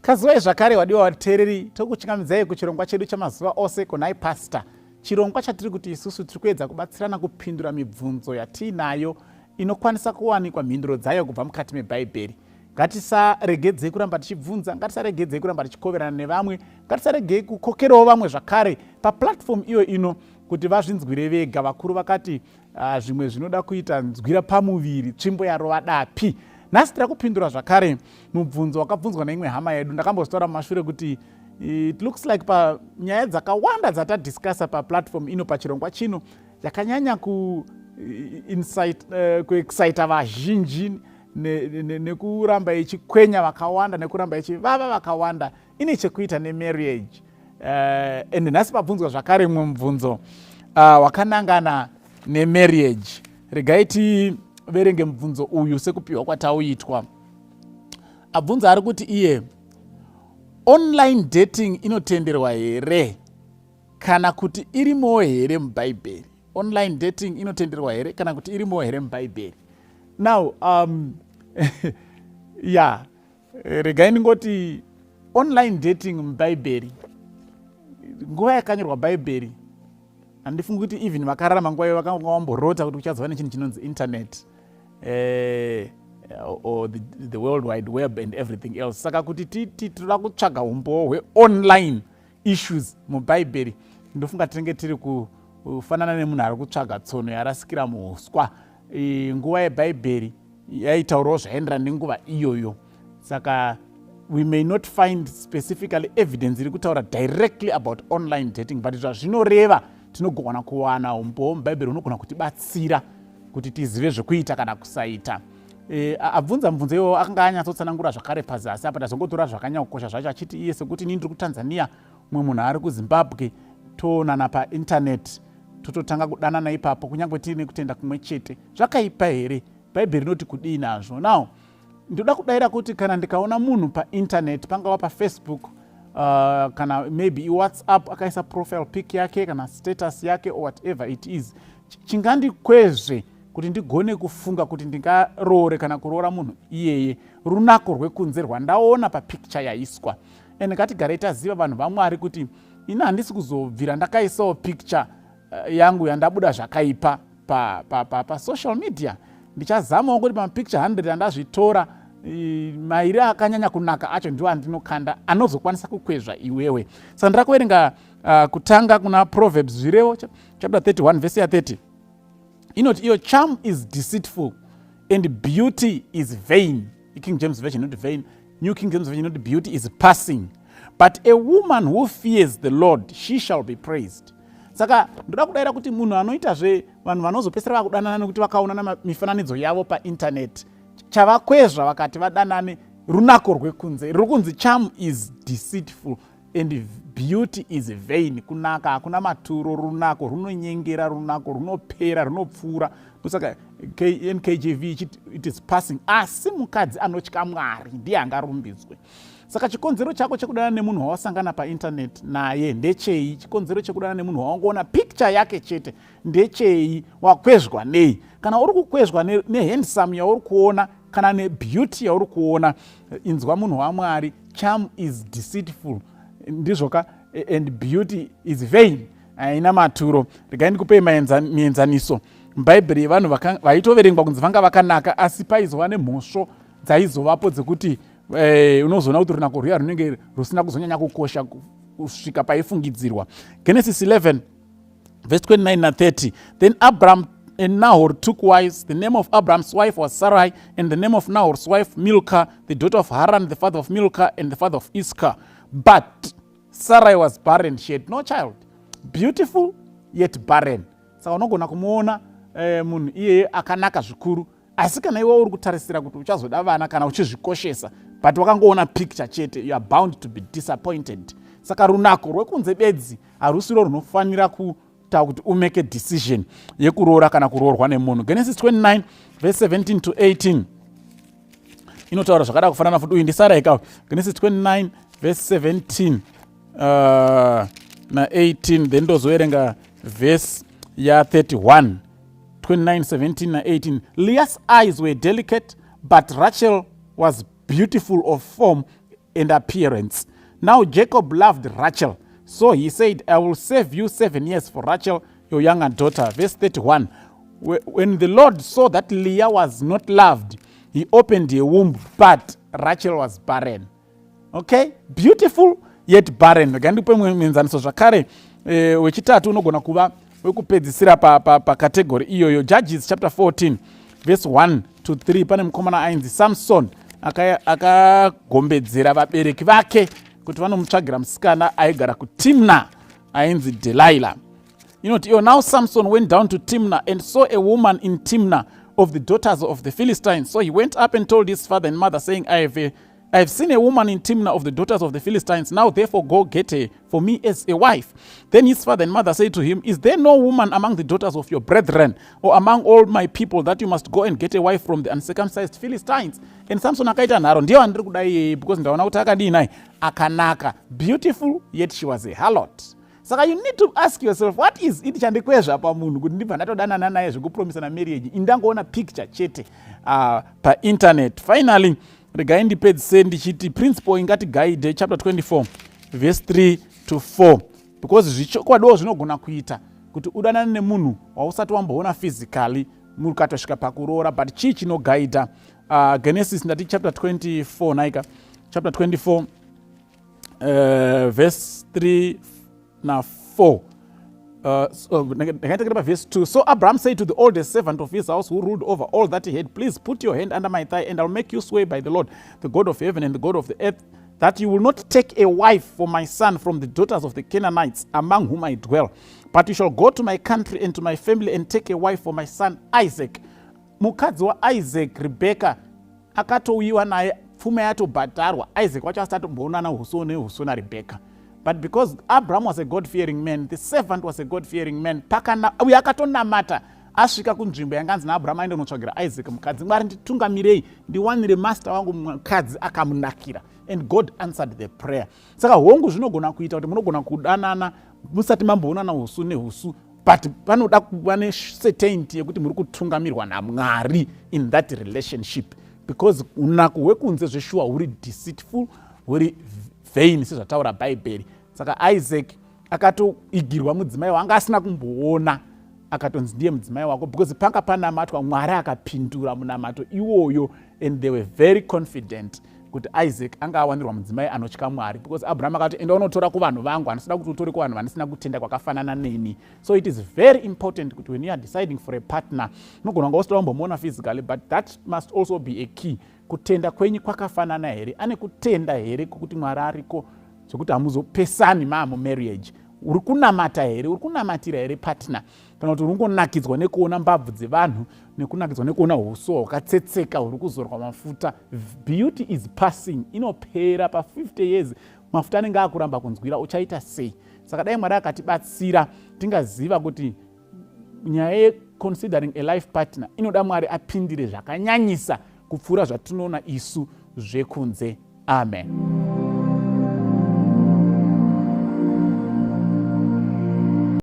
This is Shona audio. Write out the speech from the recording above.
Kaziwai zvakare wadiwa vateereri, tokuchingamidzai kuchirongwa chedu chamazuva ose kunai Pastor. Chirongwa chatiri kuti isusu tiri kuedza kubatsirana kupindura mibvunzo yatiinayo inokwanisa kuwanikwa mhinduro dzayo kubva mukati meBhaibheri. Ngatisaregedzei kuramba tichibvunza, ngatisaregedzei kuramba tichikoverana nevamwe, ngatisaregei kukokerawo vamwe zvakare paplatform iyo ino kuti vazvinzwire vega. Vakuru vakati zvimwe zvinoda kuita nzwira pamuviri, tsvimbo yarova dapi. Nhasi tira kupindura zvakare mubvunzo wakabvunzwa neimwe hama yedu. Ndakambozvitaura mumashure kuti it looks like panyaya dzakawanda dzatadiscussa paplatform ino, pachirongwa chino, yakanyanya kuexcita vazhinji nekuramba ichikwenya vakawanda, nekuramba ichivava vakawanda, ine chekuita nemarriage. And nhasi pabvunzwa zvakare mumwe mubvunzo wakanangana nemarriage. Regai tiverenge mubvunzo uyu sekupiwa kwatauitwa. Abvunza ari kuti iye, online dating inotenderwa here kana kuti irimowo here muBhaibheri? Online dating inotenderwa here kana kuti irimowo here muBhaibheri? Now ya, regai ndingoti online dating muBhaibheri, nguva yakanyorwa Bhaibheri, handifungi kuti even vakararama nguva iyo vakanga vamborota kuti kuchazova nechinhu chinonzi internet or the World Wide Web and everything else. Saka kuti titi tinoda kutsvaga umbowo hweonline issues muBhaibheri, ndofunga tinenge tiri kufanana nemunhu ari kutsvaga tsono yarasikira muuswa. Nguva yeBhaibheri yaitaurawo zvaenderana nenguva iyoyo, saka we may not find specifically evidence iri kutaura directly about online dating, but zvazvinoreva tinogona kuwana umbowo muBhaibheri unogona kutibatsira kuti tizive zvekuita kana kusaita. Abvunza mubvunzo iwowo akanga anyatsotsanangura zvakare pazasi apa. Tazongotora zvakanyanya kukosha zvacho, achiti iye sekuti inini ndiri kuTanzania, mumwe munhu ari kuZimbabwe, toonana painternet, tototanga kudanana ipapo kunyange tiine kutenda kumwe chete, zvakaipa here? Bhaibheri rinoti kudii nazvo? Now ndoda kudayira kuti kana ndikaona munhu painternet, pangava paFacebook kana maybe iWhatsApp, akaisa profile pic yake kana status yake or whatever it is, chingandikwezve kuti ndigone kufunga kuti ndingaroore kana kuroora munhu iyeye runako rwekunze rwandaona papicture yaiswa. And ngatigarei taziva, vanhu vaMwari, kuti ini handisi kuzobvira ndakaisawo picture yangu yandabuda zvakaipa pasocial media. Ndichazamawo kuti pamapicture 100 andazvitora, mairi akanyanya kunaka acho ndiwo andinokanda anozokwanisa kukwezva iwewe. Saka ndira kuverenga kutanga kuna Proverbs, Zvirevo chapter 31 vhesi ya30, inoti iyo, "Charm is deceitful and beauty is vain." King James Version inoti vain, New King James Version inoti beauty is passing, "but a woman who fears the Lord, she shall be praised." Saka ndoda kudayira kuti munhu anoitazve, vanhu vanozopedzisira vakudanana nekuti vakaonana mifananidzo yavo painternet, chavakwezva vakati vadanane runako rwekunze ruri kunzi charm is deceitful and beauty is vain. Kunaka hakuna maturo, runako runonyengera, runako runopera, runopfuura. Ndosaka NKJV ichiti it is passing, asi mukadzi anotya Mwari ndiye angarumbidzwe. Saka chikonzero chako chekudana nemunhu wawasangana painternet naye ndechei? Chikonzero chekudana nemunhu wawangoona picture yake chete ndechei? Wakwezvwa nei? Kana uri kukwezvwa nehandsome yauri kuona kana nebeauty yauri kuona, inzwa munhu waMwari, charm is deceitful, ndizvoka, and beauty is vain, haina maturo. Regai ndikupei mienzaniso muBhaibheri yevanhu vaitoverengwa kunzi vanga vakanaka, asi paizova nemhosvo dzaizovapo dzekuti unozoona kuti runako rwuya runenge rusina kuzonyanya kukosha kusvika paifungidzirwa. Genesis 11 verse 29 na30: "Then Abraham and Nahor took wives. The name of Abraham's wife was Sarai, and the name of Nahor's wife Milcah, the daughter of Haran, the father of Milcah and the father of Iscah. But Sarai was barren, she had no child." Beautiful yet barren. Saka unogona kumuona munhu iyeye akanaka zvikuru, asi kana iwe uri kutarisira kuti uchazoda vana kana uchizvikoshesa, but wakangoona picture chete, you are bound to be disappointed. Saka runako rwekunze bedzi harusiro runofanira kuita kuti umake decision yekuroora kana kuroorwa nemunhu. Genesis 29 verse 17 to 18 inotaura zvakada kufanana futi. Uyu ndiSarai ka. Genesis 29 verse 17 na18, then ndozoverenga vhesi ya31. 29 17 na18: "Leah's eyes were delicate, but Rachel was beautiful of form." And appearance. Now Jacob loved Rachel, so he said, "I will serve you 7 years for Rachel, your younger daughter." Verse 31. When the Lord saw that Leah was not loved, he opened her womb, but Rachel was barren. Okay, beautiful yet barren. Rega ndipe muenzaniso zvakare wechitatu unogona kuva wekupedzisira pacategory iyoyo. Judges chapter 14 verse 1 to 3. Pane mukomana ainzi Samson, akagombedzera vabereki vake kuti vanomutsvagira musikana aigara kuTimna ainzi Delilah. Inoti iyo, "Now Samson went down to Timna and saw a woman in Timna of the daughters of the Philistines. So he went up and told his father and mother, saying, 'I have seen a woman in Timnah of the daughters of the Philistines. Now therefore go get her for me as a wife.' Then his father and mother said to him, 'Is there no woman among the daughters of your brethren or among all my people that you must go and get a wife from the uncircumcised Philistines?' And Samson akaita nharo, 'Ndiyo andiri kuda iyeye, because ndaona kuti akadii nai, akanaka.' Beautiful, yet she was a harlot. Saka you need to ask yourself, what is it chandikwezva pamunhu kuti ndibva ndatodanana naye zvekupromisana marriage, indangoona picture chete painternet? Finally, regai ndipedzise ndichiti principle ingati guide, chapter 24 verse 3 to 4, because zvichokwadiwo zvinogona kuita kuti udanane nemunhu wausati wamboona physically, mukatosvika pakuroora. But chii chinoguida? Genesis, ndati chapter 24 naika, chapter 24 verse 3 na4. Ndakaitakira paverse 2. "So Abraham said to the oldest servant of his house, who ruled over all that he had, 'Please put your hand under my thigh, and I'll make you swear by the Lord, the God of heaven and the God of the earth, that you will not take a wife for my son from the daughters of the Canaanites among whom I dwell, but you shall go to my country and to my family and take a wife for my son Isaac.'" Mukadzi waIsaac, Rebecca, akatouyiwa naye, pfuma yatobhadharwa. Isaac wacho asati atomboonana uso neuso naRebecca. But because Abraham was a God fearing man, the servant was a God fearing man, pakana uyo akatonamata asvika kunzvimbo yanganzi naAbraham aende kunotsvagira Isaac mukadzi, "Mwari, nditungamirei, ndiwanire master wangu mukadzi akamunakira." And God answered the prayer. Saka hongu, zvinogona kuita kuti munogona kudanana musati mamboonana usu neusu, but panoda kuva necertainty yekuti muri kutungamirwa naMwari in that relationship, because unaku hwekunze zveshuwa huri deceitful, huri vain, sezvataura Bhaibheri. Saka Isaac akatoigirwa mudzimai wanga asina kumboona, akatonzi ndiye mudzimai wako, because panga panamatwa, Mwari akapindura munamato iwoyo, and they were very confident kuti Isaac anga awanirwa mudzimai anotya Mwari, because Abraham akati, "Enda unotora kuvanhu vangu, handisida kuti utore kuvanhu vandisina kutenda kwakafanana neni." So it is very important kuti when you are deciding for a partner, unogona kunga usida wambomuona physically, but that must also be a key. Kutenda kwenyu kwakafanana here? Ane kutenda here kwokuti Mwari ariko, zvokuti hamuzopesani maa mumarriage? Uri kunamata here? Uri kunamatira here partner, kana kuti uri kungonakidzwa nekuona mbabvu dzevanhu, nekunakidzwa nekuona uso hwakatsetseka huri kuzorwa mafuta? Beauty is passing, inopera. Pa50 years mafuta anenge akuramba kunzwira, uchaita sei? Saka dai Mwari akatibatsira tingaziva kuti nyaya yeconsidering a life partner inoda Mwari apindire zvakanyanyisa kupfuura zvatinoona isu zvekunze. Amen.